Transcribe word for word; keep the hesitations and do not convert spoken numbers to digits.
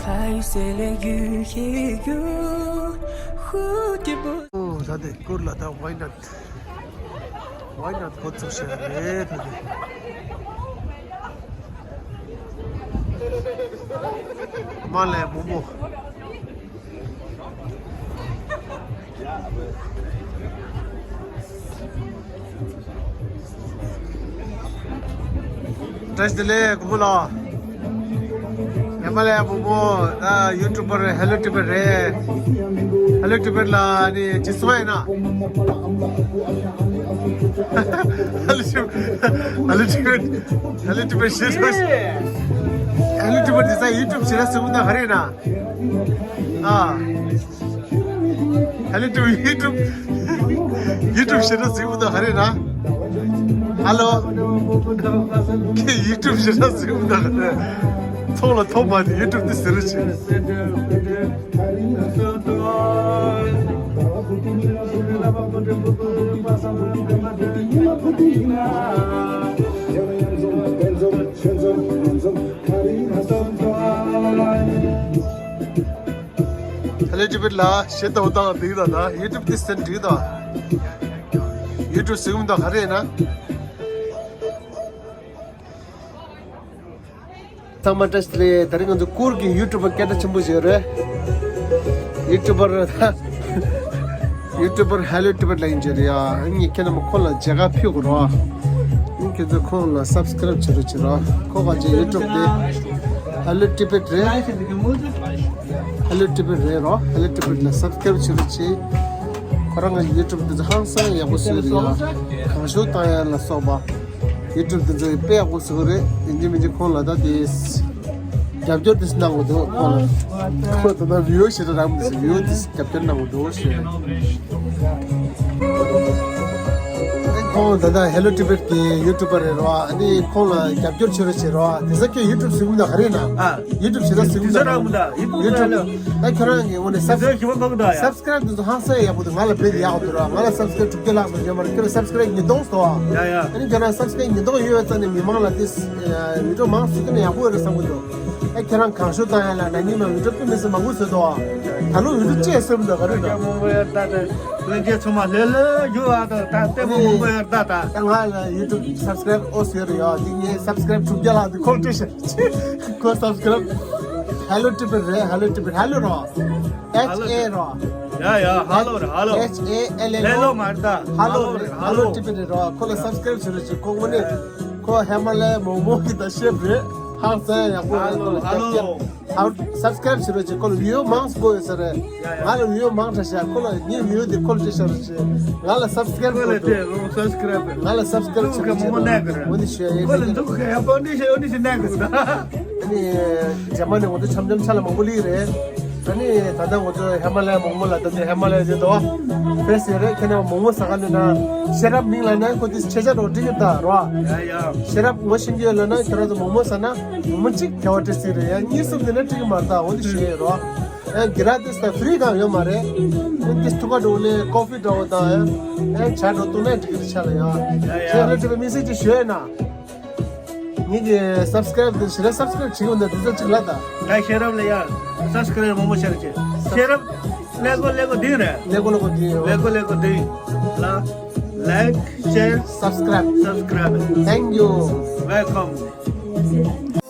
还有谁来遇见有蝴蝶不 ཨོ། ད་དེ་སྐོར་ལ་ད་why not? Why not? ཁོ་ཚོ་བཤད་རེད་ད་དེ། མ་ལས་མོ་མོ། བཀྲ་ཤིས་བདེ་ལེགས་གུང་པོ་ལགས། ཧེ་མ་ལ་ཡ་བུ་མོ་ཨ་ཡུ་ཊུབ་པར་ཧེ་ལོ་ཊི་བེཊ་རེད། ཧེ་ལོ་ཊི་བེཊ་ལ་ནི་ཅི་སོང་ཡིན་ན། ཧེ་ལོ་ཊི་ཧེ་ལོ་ཊི་བེཊ་ཧེ་ལོ་ཊི་བེཊ་ཤེས་རོགས། ཧེ་ལོ་ཊི་བེཊ་དེ་ས་ཡུ་ཊུབ་ཞེ་དྲག་སེ་འུ་ད་ག་རེ་ཡིན་ན། ཨ། ཧེ་ལོ་ཊི་བེཊ་ཡུ་ཊུབ་ཡུ་ཊུབ་ཞེ་དྲག་གཟིགས་འུ་ད་ག་རེ་ན། ཧ་ལོ། ཁྱེད་ཡུ་ཊུབ་ཞེ་དྲག་གཟིགས་འུ་ད་ག་རེ། ཚོགས་ལ་ཐོབ་པ་དེ་ཡུ་ཊུབ་དེ་ཟེར་རོགས་བྱེད། ཧེ་ལོ་ཊི་བེཊ་ལ་ཞེ་ལྟ་བུ་བཏང་འགྲིག་ད་ད་ཡུ་ཊུབ་དེ་སེན་འགྲིག་ད། ཡུ་ཊུབ་གཟིགས་མི་ད་ག་རེ་ན། ཚང་མ་བཀྲ་ཤིས་བདེ་ལེགས། ད་རིང་ང་ཚོ་སྐོར་གྱི་ཡུ་ཊུབ་པར་སྐད་གྲགས་ཆེན་པོ་ཞིག་རེད། ཡུ་ཊུབ་པར་ཡུ་ཊུབ་པར་ཧེ་ལོ་ཊི་བེཊ་ལ་ཡིན་གྱི་རེད་ཡ། ངས་ཁྱེད་རྣམས་ཁོང་ལ་མཇལ་ཁ་ཕུལ་དགོས་རོགས། ངས་ཁྱེད་ཚོ་ཁོང་ལ་སབ་སི་ཀ་རེབ་བྱེད་རོགས་བྱེད་རོགས། ཁོ་ག་ཅེ་ཡུ་ཊུབ་དེ་ཧེ་ལོ་ཊི་བེཊ་རེད། ཧེ་ལོ་ཊི་བེཊ་རེད་རོགས། ཧེ་ལོ་ཊི་བེཊ་ལ་སབ་སི་ཀ་རེབ་བྱེད་རོགས་བྱེད། ཁོ་རང་ང་ཡུ་ཊུབ་དེ་ཚོ་ཧང་སང་ཡག་པོ་བཟོས་རེད་ཡ། གང་ཤོག་བཏང་ཡ་ལ་སོགས་པ། ཡུ་ཊུབ་དེ་ཚོ་དཔེ་ཡག་པོ་བཟོ་གི་རེད། ཡིན་གཅིག་མིན་གཅིག་ཁོང་ལ་ད་དེ་རྒྱབ་སྐྱོར་དེ་གནང་དགོས་འདུག་ཁོང་ལ། ཁོང་ད་ལྟ་བིའུ་ཞེ་དྲག་རག་མི་འདུག་བིའུ་དེ་རྒྱབ་སྐྱོར་གནང་དགོས་འདུག་ཞེས། ཁོང་ད་ལྟ་ཧེ་ལོ་ཊི་བེཊ་གི་ཡུ་ཊུབ་པར་རེད་རོ། ཨ་ནི་ཁོང་ལ་རྒྱབ་སྐྱོར་བྱེད་རོགས་བྱེད་རོ། དེ་ས་ཁྱོད་ཡུ་ཊུབ་གཟིགས་མི་འདུག་ག་རེ་ན། ཨ། ཡུ་ཊུབ་ཞེ་དྲག་གཟིགས་མི་འདུག་དེ་ས་རག་མི་འདུག་ཡུ་ཊུབ་ཡུ་ཊུབ་ད་ཁྱོད་རང་གི་ངོ་ནས་སབ་སི་ཀ་རེབ་དེ་ཚོ་ཧང་སང་ཡག་པོ་འདུག་ང་ལ་དཔེ་ཡག་པོ་འདུག་ར། ང་ལ་སབ་སི་ཀ་རེབ་དྲུག་བརྒྱ་ལྷག་ཙམ་ཡོད་མ་རེད། ཁྱོད་ལ་སབ་སི་ཀ་རེབ་ཉིས་སྟོང་ཙམ་འདུག་ཡ་ཡ། ཨ་ནི་ཁྱོད་རང་སབ་སི་ཀ་རེབ་ཉིས་སྟོང་ཡོད་ཙང་ནས་མི་མང་ལ་དེ་བི་ཌི་ཡོ་མང་སུ་ཀ་ནས་ཡག་པོ་ཡོད་རེད་བསམ་གི་འདུག་ཨ་ཁྱེད་རང་གང་ཤོག་བཏང་ཡ་ལ་ན་ནིང་ལ་བི་ཌི་ཡོ་དཔེ་མི་སྲིད་མང་པོ་བཟོས་འདུག་ད་ལོ་བི་ཌི་ཡོ་ཅི་བཟོས་མི་འདུག་ག་རེ་འདུག་མང་པོ་ཡོད་ད། ད་ལྷན་རྒྱས་ཚང་མ་ལྷོད་ལྷོད་རྒྱུག་ཨ། ད་ད་ལྟད་མོ་མང་པོ་ཡོད་ད། ད་ད་ང་ལ་ཡུ་ཊུབ་སབ་སི་ཀ་རེབ་ཨོ་ཟེར་ཡོད་རེད་ཡ། དེ་ངས་སབ་སི་ཀ་རེབ་དྲུག་བརྒྱ་ལྷག་དེ་ཁོ་སྤྲད་ཤག་ཁོ་སབ་སི་ཀ་རེབ། ཧེ་ལོ་ཊི་བེཊ་རེད། ཧེ་ལོ་ཊི་བེཊ་ཧེ་ལོ་རོ། ཨེཆ་ཨེ་རོ། ཡ་ཡ་ཧེ་ལོ་རེད། ཧེ་ལོ། ཨེཆ་ཨེ་ཨེལ་ཨེལ་ཨོ། ཧེ་ལོ་མ་རེད་ད། ཧེ་ལོ་རེད། ཧེ་ལོ་ཊི་བེཊ་རེད་རོ། ཁོ་ལ་སབ་སི་ཀ་རེབ་བྱེད་རོགས་བྱེད། ཁོ་དངོས་གནས་ཁོ་ཧེ་མ་ལ་ཡ་མོག་མོག་གི་ད་ཤེབ་རེད། ཧང་སང་ཡག་པོ་རེད། ཁོ་ལ་རྒྱབ་སྐྱོར། ཧེ་ལོ། སབ་སི་ཀ་རེབ་བྱེད་རོགས་བྱེད། ཁོ་ལ་བི་ཡོ་མང་སུ་དགོས་ཡོད་ས་རེད། ཡ་ཡ། ང་ལ་བི་ཡོ་མང་དྲགས་ཤག་ཁོ་ལ་ངའི་བི་ཡོ་དེ་ཁོ་ལ་སྤྲད་ཤག་རོགས་བྱེད། ང་ལ་སབ་སི་ཀ་རེབ་དགོས་འདུག་ཁོ་ལ་སྟེར་རོགས། སབ་སི་ཀ་རེབ། ང་ལ་སབ་སི་ཀ་རེབ་བྱེད་རོགས་བྱེད་རོགས། འོ་ནི་ཞུ་ཡ་ཡིན། ཁོ་ལ་འདུག་ག་ཡ་པོ་འདི་ཞུ་འོ་ནི་ཞུ་ནས་གི་ད། ཨ་ནི་རྗེས་མ་ནས་ང་ཚོ་འཆམ་འཆམ་ཆ་ལ་མང་པོ་སླེབས་རེད། ཨ་ནི་ད་ལྟ་ང་ཚོ་ཧེ་མ་ལ་ཡ་མོག་མོག་ལ་ད་ལྟ་ཧེ་མ་ལ་ཡ་དེ་དོ། ཕེ་སི་ཡོད་རེད། ཁྱེད་རྣམས་མོག་མོག་ཟ་ག་ལ་ན་ཤེས་རབ་མིང་ལ་ན་ཁོ་དེ་ཆེ་ཆ་རོགས་འགྲིག་གི་ད་རོ། ཡ་ཡ། ཤེས་རབ་ངོ་ཤེས་ཀྱི་ཡོད་ལ་ན་ཁྱེད་རང་ཚོ་མོག་མོག་ཟ་ན་མོག་མོག་གཅིག་བྱ་བ་སྤྲད་སྲིད་རེད་ཡ། གཉིས་གསུམ་དེ་ན་འགྲིག་གི་མ་རེད་ད། འོ་དེ་ཞུ་ཡ་ཡིན་རོ། ཨེ་གི་ར་དེ་ས་ཕི་རི་གང་ཡོད་མ་རེད། ཨེ་དེ་ཐུག་པ་འགྲོ་ལེ་ཀོ་ཕི་འདྲ་བོ་དང་ཨེ་ཨེ་ཇ་འགྲོ་བཏུང་ན་འགྲིག་གི་ཆ་ལ་ཡ། ཡ་ཡ། ཁྱེད་རང་ཚོ་མི་སེར་གྱི་ཞུ་ཡ་ན། ངེད་ཀྱི་སབ་སི་ཀ་རེབ་དེ་ཞེ་དྲག་སབ་སི་ཀ་རེབ་བྱེད་ཀྱི་འདུག་དེ་ཚོ་གཅིག་ལ་ད། ད་ཤེས་རབ་ལ་ཡ་སབ་སི་ཀ་རེབ་མང་པོ་བྱས་རེད་ཅེ། ཤེས་རབ་ཀླད་ཀོར་ཀླད་ཀོར་འདི་རེད། ཀླད་ཀོར་ཀླད་ཀོར་འདི་ཡོད། ཀླད་ཀོར་ཀླད་ཀོར་འདི་ལ་like, share, subscribe, subscribe. Thank you. Welcome.